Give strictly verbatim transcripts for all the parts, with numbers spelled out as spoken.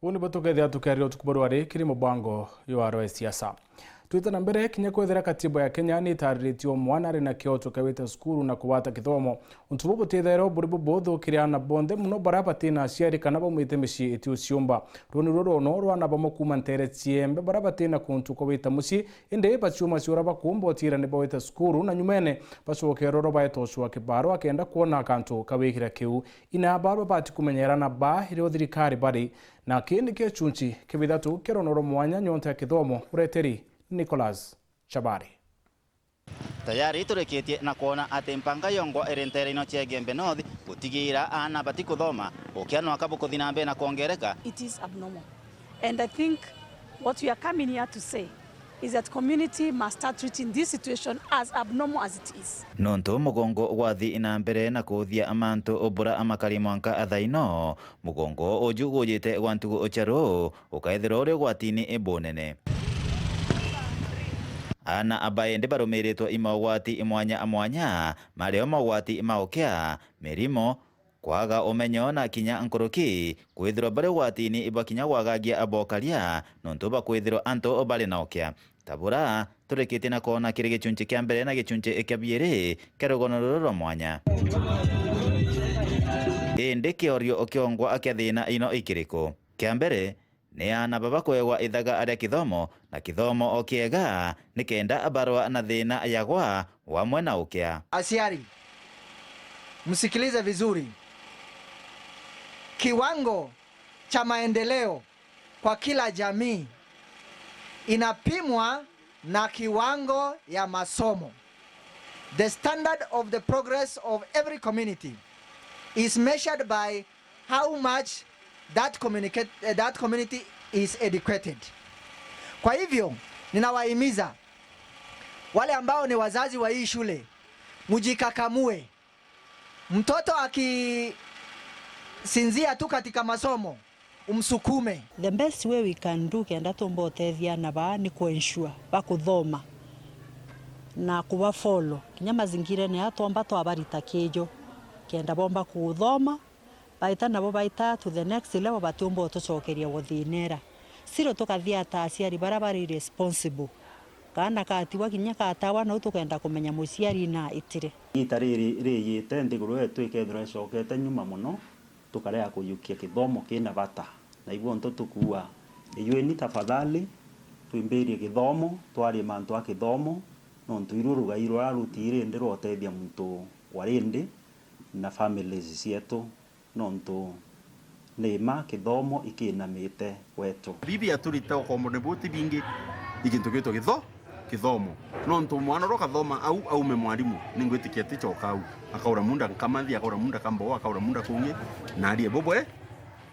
Uu nibo tukethira tukiaria utuku bwa rwari kiri mubango jwa rwa siasa. Twite na mbere, kinya kwithira katiba ya Kenya ni itariritie o mwana ari na kioto kia gwita cukuru na kugwata kithomo. Untu buu butithairwa buri bubuthu kiri aana bonthe, muno baria bati na aciari kana baumite micii iti uciumba. Ruu ni ruo rwono rwa aana bamwe kuuma nteere ciembe baria bati na kuntu kwa gwita mucii, indi baciuma cia uria bakuumba utiira ni bagwita cukuru, na nyumene bacokerwa uria baetocwa kibaru akenda kwona kantu ka wigira kiu. Ina baba bati kumenyera na ba irio thirikari bari na kindi kia chunchi kia bithatu kia rono rwa mwanya nyonta ya kithomo, ureteri Nicholas Chabari. Tayari turikitie na kwona ati mpanga yongwa iri nteere ino cia Igembe North gutigiira aana batikuthoma, ukia nwaka bukuthi na mbere na kwongereka. It is abnormal. And I think what we are coming here to say is that community must start treating this situation as abnormal as it is. Nontu mugongo gwathi na mbere na kuthia mantu bura amakari mwanka athaino, mugongo uju gujite gwa ntugu cia ruu ukaithirwa uri ugwatini bunene. Aana aba indi barumiritwe i maugwati mwanya mwanya, mario maugwati ma ukia, mirimo, kwaga umenyo na kinya nkuruki, kwithirwa bari ugwatini bwa kinya gwagagia bokaria, nontu bakwithirwa antu bari na ukia. Ta bura turikitie na kwona kiri gichunchi kia mbere na gichunchi kia biiri kia rugono ruru rwa mwanya. Indi kiorio kiongwa kia thina ino ikiriku? Kia mbere, ni aana baba kwegwa ithaga ria kithomo, na kithomo o kiega, ni kenda barwa na thina ya gwa wamwe na ukia. Aciari, msikilize vizuri. Kiwango cha maendeleo kwa kila jamii inapimwa na kiwango ya masomo. The standard of the progress of every community is measured by how much that communicate, eh, that community is educated. Kwa hivyo, ninawahimiza wale ambao ni wazazi wa hii shule, mjikakamue. Mtoto akisinzia tu katika masomo, umsukume. The best way we can do kenda tumba utethia aana baa ni ku ensure bakuthoma na kuba follow kinya mazingirene aa twomba twabarita kijo, kenda bomba kuthoma, baita nabo baita to the next level, batiumba utucokeria guthinera. Still tukathia ta aciari baria bari responsible. Kaana katigwa kinya katawa, nau tukenda kumenya muciari na itire. Iita riri riyite, nthiguru yetu ikethirwa icokete nyuma mono, tukarega kujukia kithomo kina bata. Na ibuo nto tukuua, iyueni tafadhali, twimbirie kithomo, twarie mantu a kithomo, nontu iruo rugai ruria rutiri ndi rwa utethia muntu wa rindi na families cietu. Nontu ni mma kithomo ikinamite gwetu. Bibi aturite ukombo ni buti bingi, i gintu gitwa githo-, kithomo. Nontu mwana uria ukathoma au aume mwarimu, ningwitikia aticoka au. Akaura munda Nkamathi, akaura munda Kambogo, akaura munda kungi, na arie bubwe-,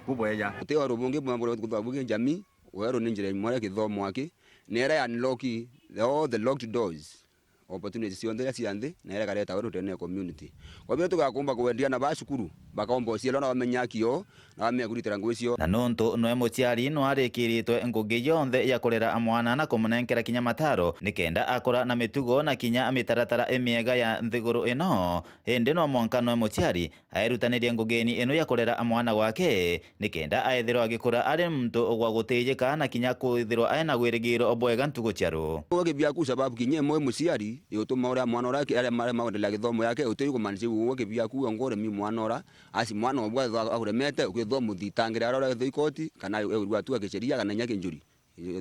bubweya. Uti weru bungi bwa kuthoma bungi njami, weru ni njira imwe ya kithomo aki, ni ira ya unlock the, all the locked doors. Opportunities cionthe iria cia nthi, na iria ikareta weru ndene ya community. Kwa hivyo tugakumba kwendia na ba cukuru, bakaomba ucielwa na bamenya aki yoo, na bamenya kuritira ngui cio. Na nontu nwe muciari nwarikiritwe ngugi yonthe ya kurera mwana na kumunenkera kinya mataro, nikenda akura na mitugo na kinya mitaratara imiega ya nthiguru ino, indi no mwanka nwe muciari aerutanirie ngugini ino ya kurera mwana gwake, nikenda aethirwa agikura ari muntu ugwa gutijika na kinya kwithirwa aina gwirigiro bwega ntugu cia ruu. Weke biaku sababu kinya imwe muciari, yutuma uria mwana uria ki-, aria mare maendelea githomo yake, uti kumaanisha uwe weke biaku we ngore mi mwana ura, asi mwana obwa akuremete, ukithwa muthitangire ara ura ethwa ikoti, kana urua tu akicheria, kana inya kinjuri.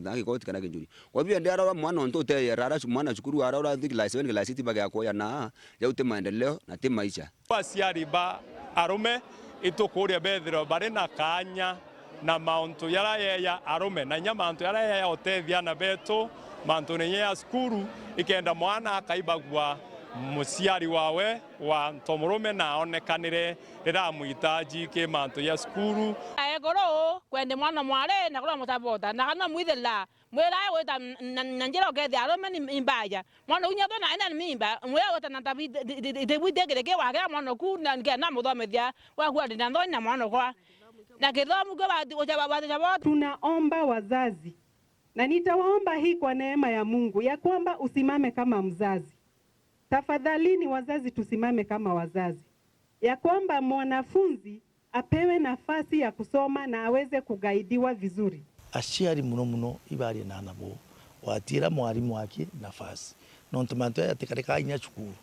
Na gikoti kana kinjuri. Kwa hivyo, ndi arora mwana ontu uteyera, ara mwana cukuru arora thi class seven, class eight bagea kuoya na, jau ti maendeleo na ti maisha. Aciari ba arume itukuria bethirwa bari na kaanya na mauntu jaria jeja arume, na inya mantu jaria jeja utethia ana betu, mantu ni inya ya cukuru, ikenda mwana akaibagua muciari wawe wa ntomurume na aonekanire riria amwitaji ki mantu ja cukuru. Aeguru kwendi mwana mwari na kuria musabota, na kana mwithira, mwira gwita na, na, na njira ukethia arume ni imbaja. Mwana unya thona ena ni mimba, mwira gwita na tabi, ti, ti, ti, ti, ti, kiri ki wakira mwana uku, na nikenda muthomithia, waku ari na nthoni na mwana kwa. Na kithomo kio bati, ucha ba-, bati cha bota. Tunaomba wazazi, na nitawaomba hii kwa neema ya Mungu, ya kwamba usimame kama mzazi. Tafadhalini wazazi, tusimame kama wazazi, ya kwamba mwanafunzi apewe nafasi ya kusoma na aweze kugaidiwa vizuri. Aciari muno muno ibarie na aana boo, watiira mwarimu aki nafasi, nontu mantu jaya jatikarikaa inya cukuru,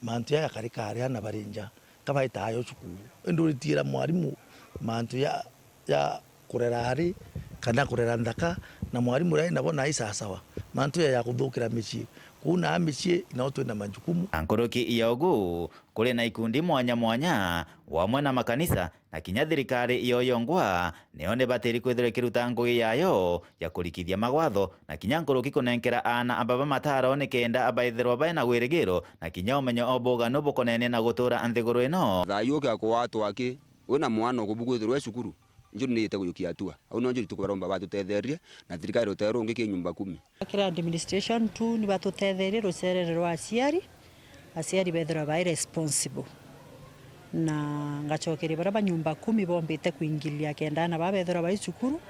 mantu jaya jakarika ari aana bari nja, ka baitaga jo cukuru. Indi uritiira mwarimu mantu ja, ja kurera ari kana kurera nthaka, na mwarimu uria ena bo nai sasawa, mantu jaya jakuthukira micii. Kuu naa micii nao twina majukumu. Na nkuruki ya ugu, kuri na ikundi mwanya mwanya, o amwe na makanisa, na kinya thirikari yo yongwa, niyo nibatiri kwithirwa ikiruta ngugi yayo ya kurikithia mawatho, na kinya nkuruki kunenkera aana a baba mataro nikenda baithirwa baina wirigiro, na kinya umenyo o buganu bukonenie na gutura nthiguru ino. Thayu ukia kuwatwa aki, wina mwana ukubu kwithirwa e cukuru, njuri niite kujukia hatua. Au no njuri tukubaromba batutetherie, na thirikari rutere rungi ki nyumba kumi. Kiri administration tu ni batutetherie rucerere rwa aciari, aciari bethirwa bai responsible. Na ngacokeria baria ba nyumba kumi bombite kuingiliria kenda aana baa bethirwa bai cukuru,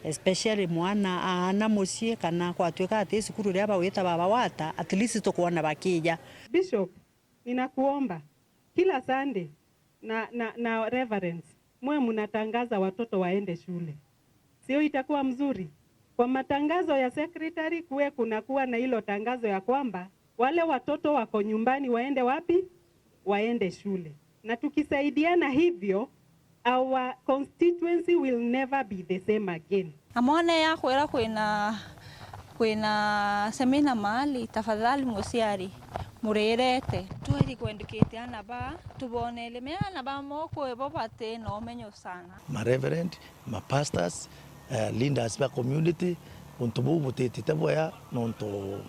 especially mwana aana mucii, kana kwatuika ati cukuru riria bagwita baba wata, at least tukwona bakija. Bishop, ninakuomba kila Sunday na, na, na reverends, muwe mnatangaza watoto waende shule. Sio itakuwa mzuri? Kwa matangazo ya secretary kuwe kunakuwa na hilo tangazo ya kwamba wale watoto wako nyumbani waende wapi? Waende shule. Na tukisaidiana hivyo, our constituency will never be the same again. Na mwana yakwira kwina, kwina semina mahali, tafadhali muciari, murirete. Tweri kwendukite ana baa, tubonere me ana ba moko ibo bati na umenyo sana. Ma reverend, ma pastors, eh, leaders ba community, untu buu butitite bwea nontu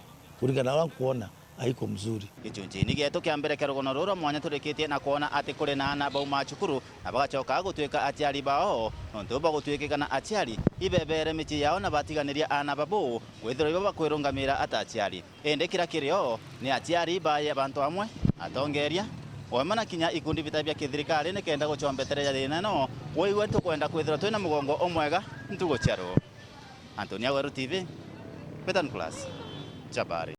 kuringana na uria nkwona haiko mzuri. Gicunjini gietu kia mbere kia rugono ruru rwa mwanya turikitie na kwona ati kuri na aana bauma cukuru na bagacoka gutuika aciari bao, nontu bau bagutuikika na aciari ibebere micii yao na batiganiria aana babu kwithirwa ibo bakwirungamira ata aciari. Indi kiria kiri o ni aciari baye bantu amwe, atongeria, o amwe na kinya ikundi bita bia kithirikari nikenda gucombetereja thina ino, wigwe tukwenda kwithirwa twina mugongo umwega ntugu cia ruu. Anthony Aweru T V, Betan Plus, Chabari.